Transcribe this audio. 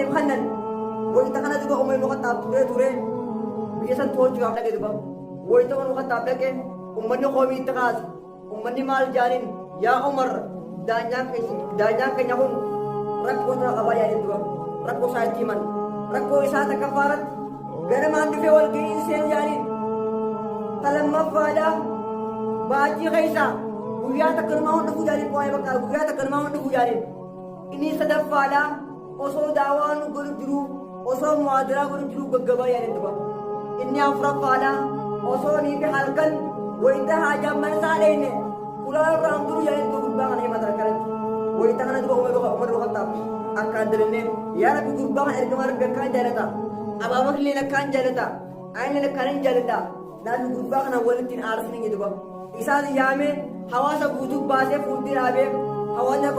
Saniif kannan wayita kana duba Umar ibn Khattaab turee turee biyya san to'achuudhaaf dhaqe duba. Wayita Umar ibn Khattaab dhaqe ummanni koomii itti kaase. Ummanni maal jaaniin yaa Umar daanyaan daanyaan keenya kun rakkoo tana qabaa jaaniin duba. Rakkoo isaa itti himan. Rakkoo isaa takkaffaa irratti ganamaan dhufee wal gahiin seenu jaaniin. Ta lammaffaadha baatii keessa guyyaa takka numaa hunda dhufuu jaaniin waa'ee bakka guyyaa takka numaa hunda dhufuu jaaniin. Inni sadaffaadha osoo daawaa nu godhu jiruu osoo muhaadaraa godhu jiruu gaggabaa yaadeen duba. Inni afuraffaadha osoo nii fi halkan wayita haajaan mana isaa dheyne ulaa irraan duru yaadeen duba gurbaa kana himatan akkanatti. Wayita kana duba Umar ibn Khattaab akkaan dalannee yaa Rabbi gurbaa kana ergamaa Rabbi akkaan jaalata. Abaa Bakrilleen akkaan jaalata. Anilleen akkaan hin jaaladha. Namni gurbaa kana walitti hin aarsin duba. Isaan yaamee hawaasa guutuu baasee fuuldura dhaabee hawaasni akka